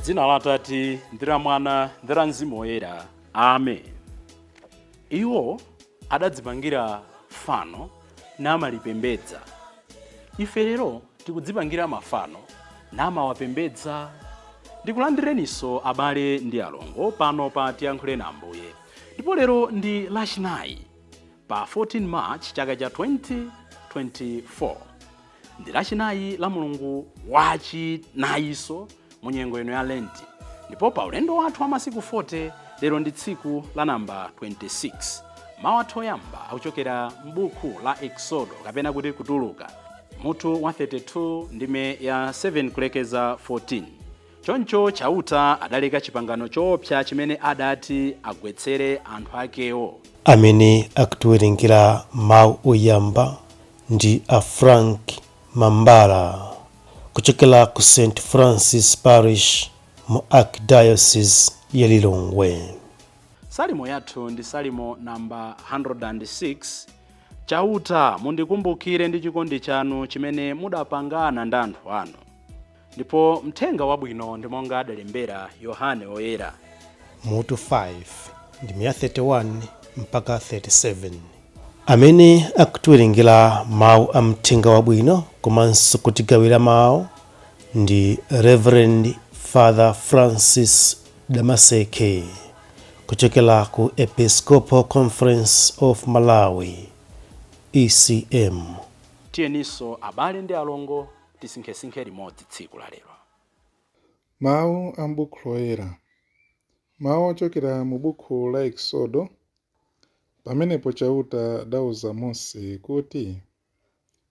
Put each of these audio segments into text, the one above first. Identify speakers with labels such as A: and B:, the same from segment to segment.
A: Dzina la Atate ndi la Mwana ndi la Mzimu Woyera. Amen. Iwo adadzipangira fano namalipembedza. Ife lero tikudzipangira mafano namawapembedza. Ndikulandireninso abale ndi alongo pano pa Tiyankhule na Ambuye. Ndipo lero ndi Lachinayi pa 14 March chaka cha 2024. Ndi Lachinayi la mulungu wachinayinso mu nyengo ino ya Lenti, ndipo pa ulendo wathu wa masiku 40 lero ndi tsiku la namba 26. Mawu athu oyamba akuchokera m'buku la Eksodo, kapena kuti Kutuluka, mutu wa 32 ndime ya 7 kulekeza 14. Choncho Chauta adaleka chipangano choopsa chimene adati agwetsere anthu akewo.
B: Amene akutiwerengera mawu oyamba ndi a Frank Mambala kuchokera ku St Francis Parish mu Archdiocese ya Lilongwe.
A: Salimo yathu ndi Salimo namba 106. Chauta, mundikumbukire ndi chikondi chanu chimene mudapangana ndi anthu anu. Ndipo mthenga wabwino ndi monga adalembera Yohane Woyera.
B: Mutu 5 ndime ya 31 mpaka 37. Amene akutiwerengera mawu a mthenga wabwino komanso kutigawira mawu ndi Reverend Father Francis Damaseke kuchokera ku Episcopal Conference of Malawi, ECM.
A: Tiyeninso abale ndi alongo tisinkhesinkhe limodzi tsiku la lero.
C: Mawu a m'Buku Loyera. Mawu ochokera mu buku la Eksodo. Pamenepo Chauta adauza Mose kuti,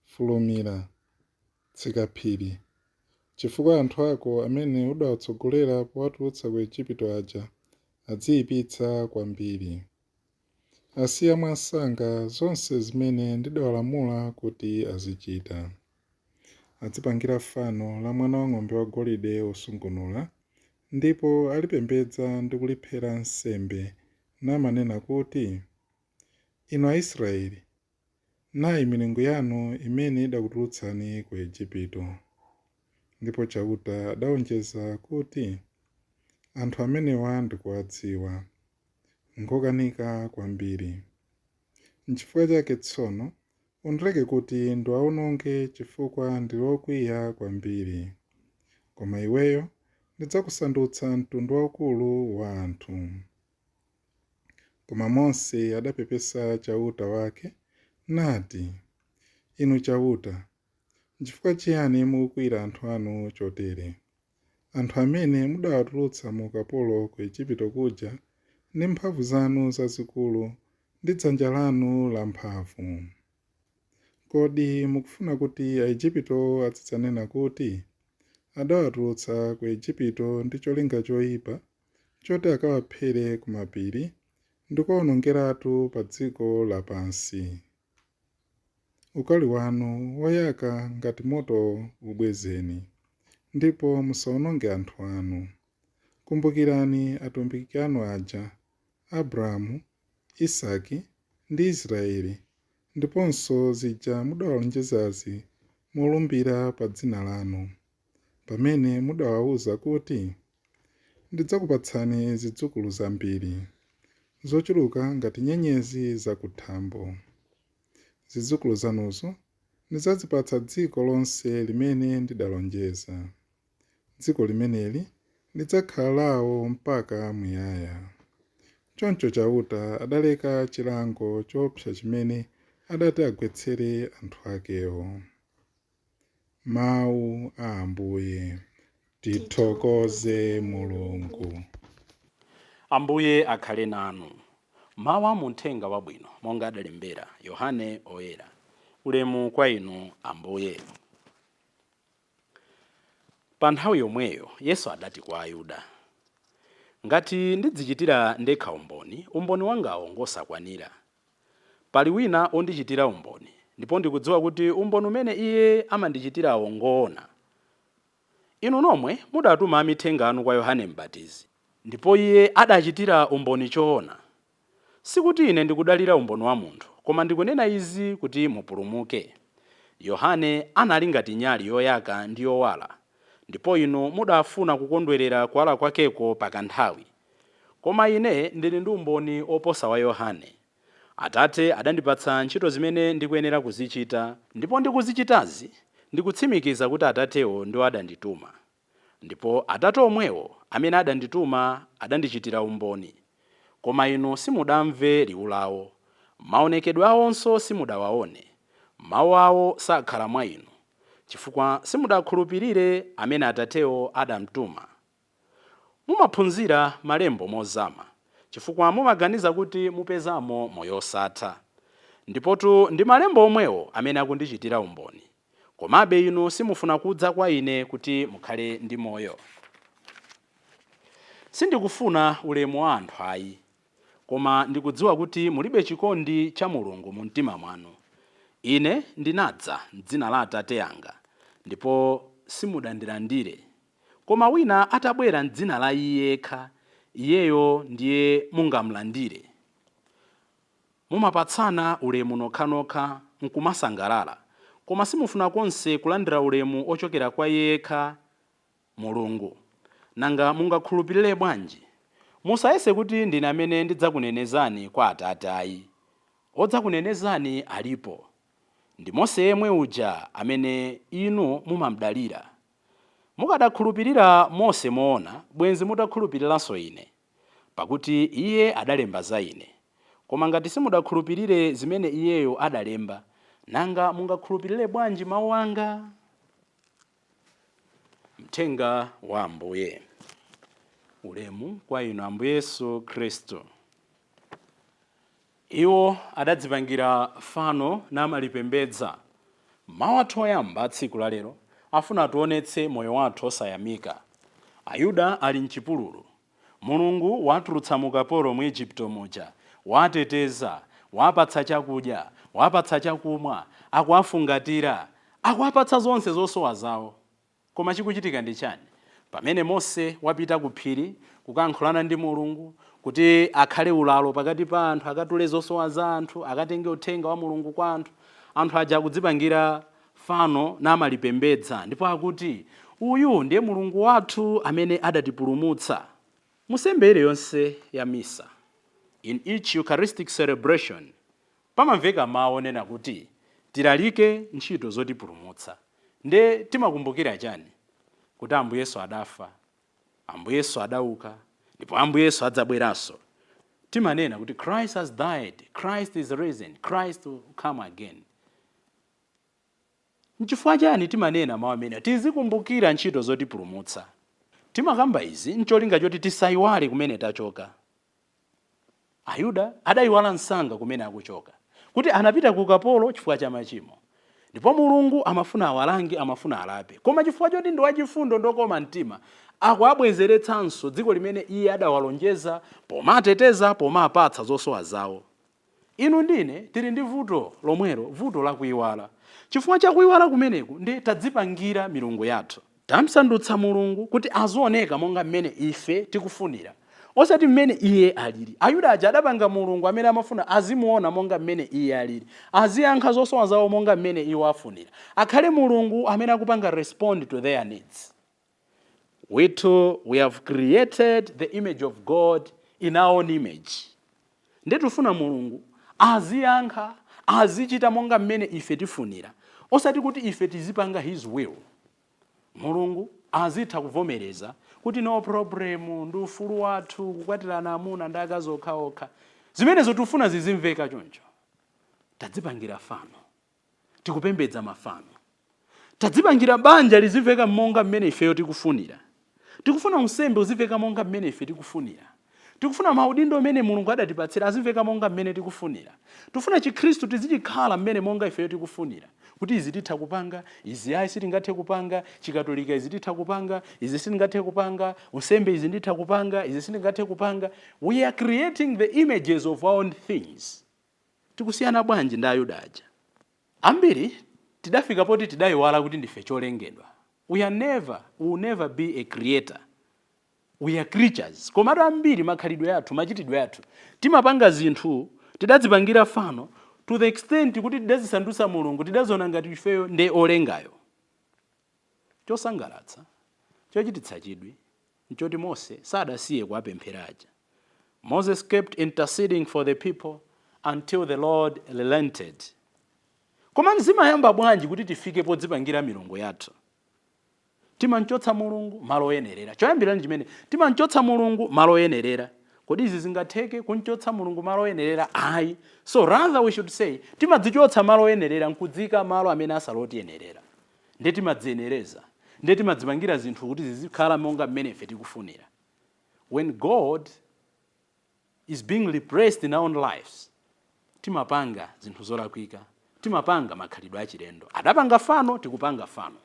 C: Fulumira, tsika phiri, chifukwa anthu ako amene udawatsogolera powatulutsa ku Ejipito aja adziipitsa kwambiri. Asiya mwamsanga zonse zimene ndidawalamula kuti azichita. Adzipangira fano la mwana wang'ombe wagolide wosungunula, ndipo alipembedza ndi kuliphera nsembe, namanena kuti, Inu Aisraeli, nayi milungu yanu imene idakutulutsani ku Ejipito. Ndipo Chauta adaonjeza kuti, Anthu amenewa ndikuwadziwa, ngokanika kwambiri. Nchifukwa chake tsono undileke kuti ndiwaononge chifukwa ndili wokwiya kwambiri. Koma iweyo ndidzakusandutsa mtundu waukulu wa anthu. Koma Mose adapepesa Chauta wake nati, Inu Chauta, nchifukwa chiyani mukukwiyira anthu anu chotere? Anthu amene mudawatulutsa mu ukapolo ku Ejipito kuja ndi mphamvu zanu zazikulu ndi dzanja lanu lamphamvu. Kodi mukufuna kuti Aejipito azidzanena kuti, Adawatulutsa ku Ejipito ndi cholinga choipa choti akawaphere ku mapiri ndi kuwaonongeratu pa dziko lapansi? Ukali wanu woyaka ngati motowo ubwezeni, ndipo musaononge anthu anu. Kumbukirani atumiki anu aja, Abrahamu, Isaki ndi Israeli, ndiponso zija mudawalonjezazi molumbira pa dzina lanu, pamene mudawawuza kuti, Ndidzakupatsani zidzukulu zambiri, zochuluka ngati nyenyezi zakuthambo. Zidzukulu zanuzo ndidzazipatsa dziko lonse limene ndidalonjeza. Dziko limeneli lidzakhala lawo mpaka muyaya. Choncho Chauta adaleka chilango choopsa chimene adati agwetsere anthu akewo. Mawu a Ambuye. Tithokoze Mulungu.
A: Ambuye akhale nanu. Mawu a mu Mthenga Wabwino monga adalembera Yohane Oyera. Ulemu kwa inu Ambuye. Pa nthawi yomweyo Yesu adati kwa Ayuda, Ngati ndidzichitira ndekha umboni, umboni wangawo ngosakwanira. Pali wina wondichitira umboni, ndipo ndikudziwa kuti umboni umene iye amandichitirawo ngoona. Inu nomwe mudatuma amithenga anu kwa Yohane Mbatizi, ndipo iye adachitira umboni choona. Sikuti ine ndikudalira umboni wa munthu, koma ndikunena izi kuti mupulumuke. Yohane anali ngati nyali yoyaka ndi yowala, Ndipo inu mudafuna kukondwerera kuwala kwakeko pakanthawi. Koma ine ndili ndi umboni oposa wa Yohane. Atate adandipatsa ntchito zimene ndikuyenera kuzichita, ndipo ndikuzichitazi ndikutsimikiza kuti Atatewo ndiwo adandituma. Ndipo Atate omwewo amene adandituma adandichitira umboni. Koma inu simudamve liwu lawo, maonekedwe awonso simudawaone. Mawu awo sakhala mwa inu, chifukwa simudakhulupirire amene Atatewo adamtuma. Mumaphunzira malembo mozama, chifukwa mumaganiza kuti mupezamo moyo osatha. Ndipotu ndi malembo omwewo amene akundichitira umboni. Komabe inu simufuna kudza kwa ine kuti mukhale ndi moyo. Sindikufuna ulemu wa anthu ayi, koma ndikudziwa kuti mulibe chikondi cha Mulungu mu mtima mwanu. Ine ndinadza m'dzina la Atate anga, ndipo simudandilandire. Koma wina atabwera m'dzina la iye yekha, iyeyo ndiye mungamlandire. Mumapatsana ulemu nokhanokha nkumasangalala, koma simufuna konse kulandira ulemu ochokera kwa iye yekha Mulungu. Nanga mungakhulupirire bwanji? Musayese kuti ndine amene ndidzakunenezani kwa Atate ayi. Odzakunenezani alipo. Ndi Mose yemwe uja amene inu mumamdalira. Mukadakhulupirira Mose moona, bwenzi mutakhulupiriranso ine, pakuti iye adalemba za ine. Koma ngati simudakhulupirire zimene iyeyo adalemba, nanga mungakhulupirire bwanji mawu anga? Mthenga wa Ambuye. Ulemu kwa inu Ambuye Yesu Khristu. Iwo adadzipangira fano namalipembedza. Mawu athu oyamba a tsiku la lero afuna ationetse moyo wathu osayamika. Ayuda ali mchipululu. Mulungu watulutsa mu ukapolo mu Igupto muja, wateteza, wapatsa chakudya, wapatsa chakumwa, akuwafungatira, akuwapatsa zonse zosowa zawo. Koma chikuchitika ndi chani? Pamene Mose wapita ku phiri kukayankhulana ndi Mulungu kuti akhale ulalo pakati pa anthu, akatule zosowa za anthu, akatenge uthenga wa Mulungu kwa anthu, anthu aja akudzipangira fano namalipembedza, ndipo akuti, uyu ndiye Mulungu wathu amene adatipulumutsa. Musembe iliyonse ya misa, in each Eucharistic celebration, pamamveka mawu onena kuti tilalike ntchito zotipulumutsa. Nde timakumbukira chani? Kuti Ambuye Yesu adafa, Ambuye Yesu adauka, ndipo Ambuye Yesu adzabweranso. Timanena kuti Christ has died, Christ is risen, Christ will come again. Nchifukwa chani timanena mawu amene? Tizikumbukira ntchito zotipulumutsa. Timakamba izi ncholinga choti tisayiwale kumene tachoka. Ayuda adayiwala msanga kumene akuchoka, kuti anapita ku ukapolo chifukwa cha machimo, ndipo Mulungu amafuna awalange, amafuna alape. Koma chifukwa choti ndi wachifundo ndokoma mtima, akuabwezeretsanso dziko limene iye adawalonjeza, pomateteza, pomapatsa zosowa zawo. Inu ndine tili ndi vuto lomwelo, vuto lakuiwala. Chifukwa cha kuiwala kumeneku ndi tadzipangira milungu yathu. Tamsandutsa Mulungu kuti azioneka monga mmene ife tikufunira, osati mmene iye alili. Ayuda aja adapanga Mulungu amene amafuna azimuona monga mmene iye alili, aziyankha zosowa zawo monga mmene iwo afunira, akhale Mulungu amene akupanga respond to their needs. We too, we have created the image of God in our own image. Ndiye tifuna Mulungu aziyankha, azichita monga mmene ife tifunira, osati kuti ife tizipanga his will. Mulungu azitha kuvomereza kuti no problem, ndi ufulu wathu kukwatirana amuna ndi akazi okhaokha. Zimenezo tifuna zizimveka choncho. Tadzipangira fano, tikupembedza mafano. Tadzipangira banja lizimveka monga mmene ifeyo tikufunira. Tikufuna unsembe uzimveka monga mmene ife tikufunira. Tikufuna maudindo amene Mulungu adatipatsira azimveka monga mmene tikufunira. Tikufuna Chikhristu tizichikhala mmene monga ifeyo tikufunira, kuti izi titha kupanga, izi ayi sitingathe kupanga, Chikatolika izi titha kupanga, izi sitingathe kupanga, unsembe izi nditha kupanga, izi sindingathe kupanga. We are creating the images of our own things. Tikusiyana bwanji ndi Ayuda aja? Ambiri tidafika poti tidayiwala kuti ndife cholengedwa. We are never, we will never be a creator. We are creatures. Komatu ambiri makhalidwe athu, machitidwe athu, timapanga zinthu, tidadzipangira fano to the extent kuti tidazisandutsa Mulungu, tidaziona ngati ifeyo nde olengayo. Chosangalatsa Chochititsa chidwi nchoti Mose sadasiye kuwapemphera aja. Moses kept interceding for the people until the Lord relented. Koma zimayamba bwanji kuti tifike podzipangira milungu yathu? Timanchotsa Mulungu malo oyenerera. Choyambira chimene timanchotsa Mulungu malo oyenerera. Kodi izi zingatheke, kunchotsa Mulungu malo oyenerera? Ayi. So rather we should say timadzichotsa malo oyenerera nkudzika malo amene asalotiyenerera. Ndiye timadziyenereza, ndiye timadzipangira zinthu kuti zizikhala monga mmene ife tikufunira. When God is being repressed in our own lives, timapanga zinthu zolakwika, timapanga makhalidwe achilendo. Adapanga fano, tikupanga fano.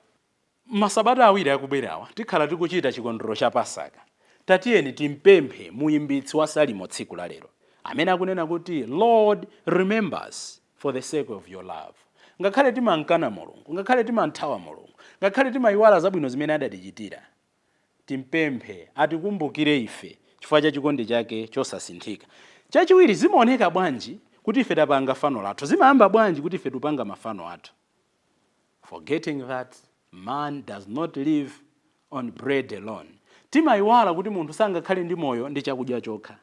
A: Masabata 2 akubwerawa tikhala tikuchita chikondwerero cha Pasaka. Tatiyeni timpemphe muyimbitsi wa Salimo tsiku la lero, amene akunena kuti, "Lord, remember us for the sake of your love." Ngakhale timankana Mulungu, ngakhale timanthawa Mulungu, ngakhale timayiwala zabwino zimene adatichitira, timpemphe atikumbukire ife chifukwa cha chikondi chake chosasinthika. Chachiwiri, zimaoneka bwanji kuti ife tapanga fano lathu? Zimayamba bwanji kuti ife tupanga mafano athu? Forgetting that man does not live on bread alone. Timayiwala kuti munthu sangakhale ndi moyo ndi chakudya chokha.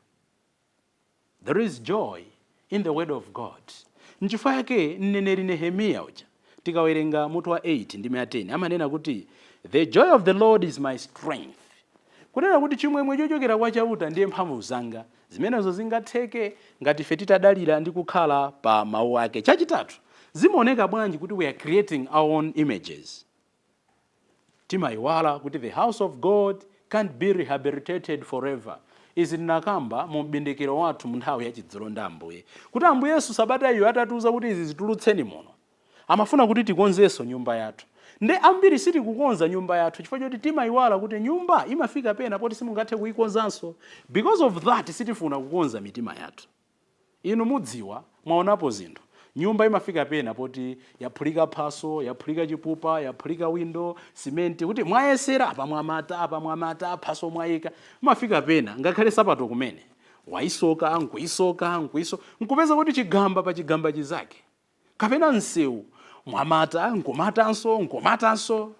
A: There is joy in the word of God. Nchifukwa yake mneneri Nehemiya uja, tikawerenga mutu wa 8 ndi 10, amanena kuti, "The joy of the Lord is my strength," kunena kuti chimwemwe chochokera kwa Chauta ndiye mphamvu zanga. Zimenezo zingatheke ngati ife titadalira ndi kukhala pa mawu ake. Chachitatu, zimaoneka bwanji kuti we are creating our own images? Timayiwala kuti the house of God can't be rehabilitated forever. Izi tinakamba mu mbindikiro wathu mu nthawi yachidzulo ndi Ambuye, kuti Ambuye Yesu sabata iyo atatiuza kuti izi zitulutseni muno, amafuna kuti tikonzenso nyumba yathu. Nde ambiri sitikukonza nyumba yathu chifukwa choti timayiwala kuti nyumba imafika pena poti simungathe kuyikonzanso. Because of that, sitifuna kukonza mitima yathu. Inu mudziwa, mwaonapo zinthu, nyumba imafika pena poti yaphulika phaso, yaphulika chipupa, yaphulika window, simenti, kuti mwayesera apa, mwamata apa, mwamata phaso, mwayika, imafika pena ngakhale sapato kumene wayisoka, nkuyisoka, nkuyiso, nkupeza kuti chigamba pa chigamba chizake, kapena msewu mwamata, nkumatanso, nkumatanso.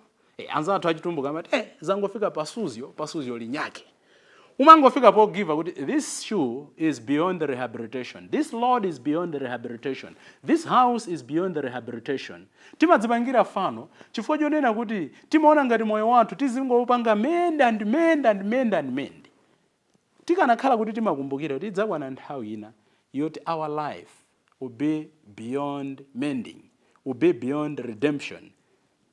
A: Anzathu achitumbuka amati, zangofika pasuzyo pasuzyo linyake. Umangofika pogiva kuti this shoe is beyond the rehabilitation, this load is beyond the rehabilitation, this house is beyond the rehabilitation. Timadzipangira fano chifukwa chonena kuti timaona ngati moyo wathu tizingopanga mend and mend and mend and mend. Tikanakhala kuti timakumbukira kuti idzakwana nthawi ina yoti our life will be beyond mending, will be beyond redemption.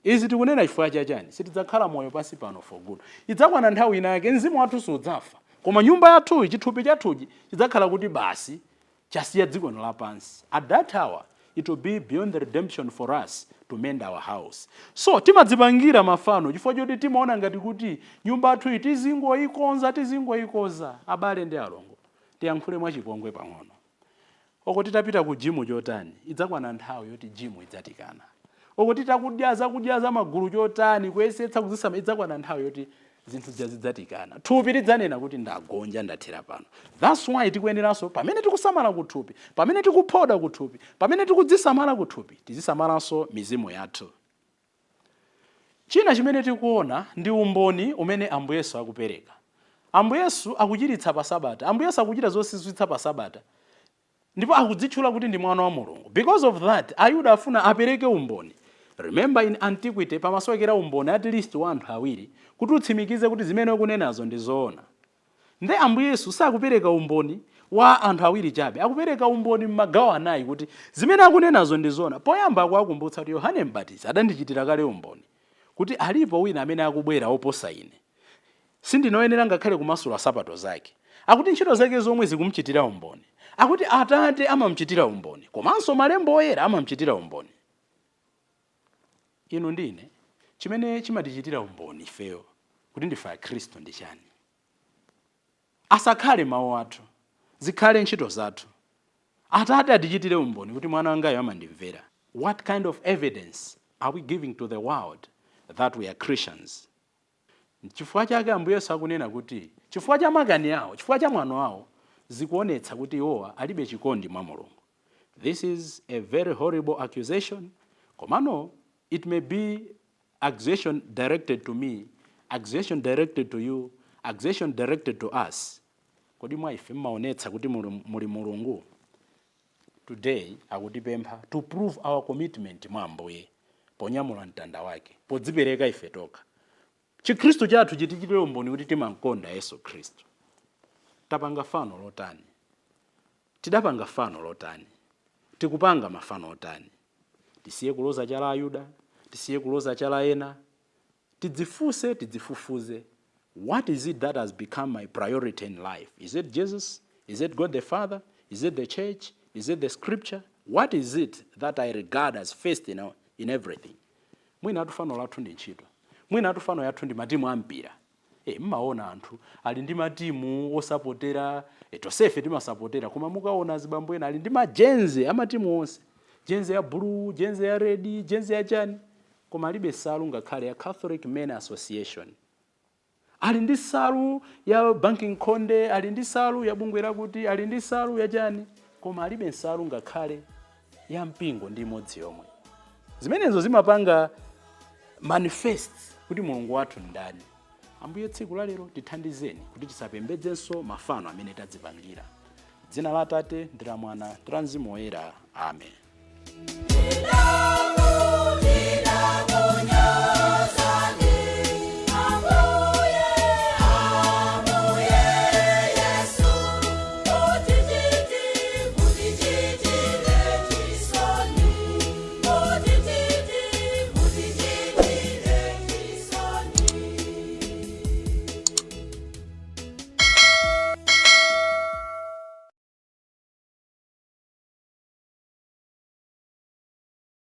A: Izi tikunena chifukwa chachani? Sitidzakhala moyo pansi pano for good. Idzakwana nthawi ina yake mzimu wathu sudzafa, koma nyumba yathuyi, chithupi chathuchi chidzakhala kuti basi chasiya dziko lapansi. At that hour it will be beyond the redemption for us to mend our house. So timadzipangira mafano chifukwa choti timaona ngati kuti nyumba yathuyi tizingoyikonza, tizingoyikonza. Abale ndi alongo, tiyankhule mwachipongwe pang'ono. Oko titapita ku gym chotani, idzakwana nthawi yoti gym idzatikana. Oko titakudya zakudya za magulu chotani, kuyesetsa kuzisama, idzakwana nthawi yoti zinthu zija zidzatikana. Thupi lidzanena kuti ndagonja, ndathera pano. That's why tikuyeneranso, pamene tikusamala kuthupi, pamene tikuphoda kuthupi, pamene tikudzisamala kuthupi, tizisamalanso mizimu yathu. China chimene tikuona ndi umboni umene Ambuye Yesu akupereka. Ambuye Yesu akuchiritsa pa Sabata, Ambuye Yesu akuchita zozizwitsa pa Sabata, ndipo akudzitchula kuti ndi mwana wa Mulungu. Because of that, Ayuda afuna apereke umboni. Remember, in antiquity pamasowekera umboni at least wa anthu awiri kuti utsimikize kuti zimene ukunenazo ndi zoona. Nde Ambuye Yesu sakupereka umboni wa anthu awiri chabe, akupereka umboni m'magawo anayi kuti zimene akunenazo ndi zoona. Poyamba akuwakumbutsa kuti Yohane Mbatizi adandichitira kale umboni kuti alipo wina amene akubwera oposa ine, sindinoyenera ngakhale kumasula sapato zake. Akuti ntchito zake zomwe zikumchitira umboni. Akuti Atate amamchitira umboni, komanso malembo oyera amamchitira umboni. Inu ndine, chimene chimatichitira umboni ifeyo kuti ndife Akhristu ndi chani? Asakhale mawu athu, zikhale ntchito zathu. Atate atichitire umboni kuti mwana wangayo amandimvera. What kind of evidence are we giving to the world that we are Christians? Chifukwa chake Ambuye Yesu akunena kuti chifukwa cha makani awo, chifukwa cha mwano awo, zikuonetsa kuti iwowa alibe chikondi mwa Mulungu. This is a very horrible accusation, komano it may be accusation directed to me. Accusation directed to you, accusation directed to us. Kodi mwa ife mmaonetsa kuti muli Mulungu? Today akutipempha to prove our commitment mwa Ambuye ponyamula mtanda wake, podzipereka ife tokha. Chikhristu chathu chitichitire umboni kuti timamkonda Yesu Khristu. Tapanga fano lotani? Tidapanga fano lotani? Tikupanga mafano otani? Tisiye kuloza chala Ayuda, tisiye kuloza chala ena. Tidzifunse, tidzifufuze: what is it that has become my priority in life? Is it Jesus? Is it God the Father? Is it the church? Is it the scripture? What is it that I regard as first in everything? Mwina atu fano lathu ndi ntchito, mwina atu fano yathu ndi matimu ampira. Mmaona anthu ali ndi matimu osapotera. Tonsefe timasapotera, koma mukaona azibambo ena ali ndi majersey amatimu onse, jersey ya blue, jersey ya red, jersey ya chani, koma alibe salu ngakhale ya Catholic Men Association. Ali ndi salu ya banking khonde, ali ndi salu ya bungwe lakuti, ali ndi salu ya chani, koma alibe nsalu ngakhale ya mpingo ndi imodzi yomwe. Zimenezo zimapanga manifest kuti Mulungu wathu ndani. Ambuye, tsiku la lero tithandizeni kuti tisapembedzenso mafano amene tadzipangira. Dzina la Atate ndi la Mwana ndi la Mzimu Woyera, amen.
D: Love.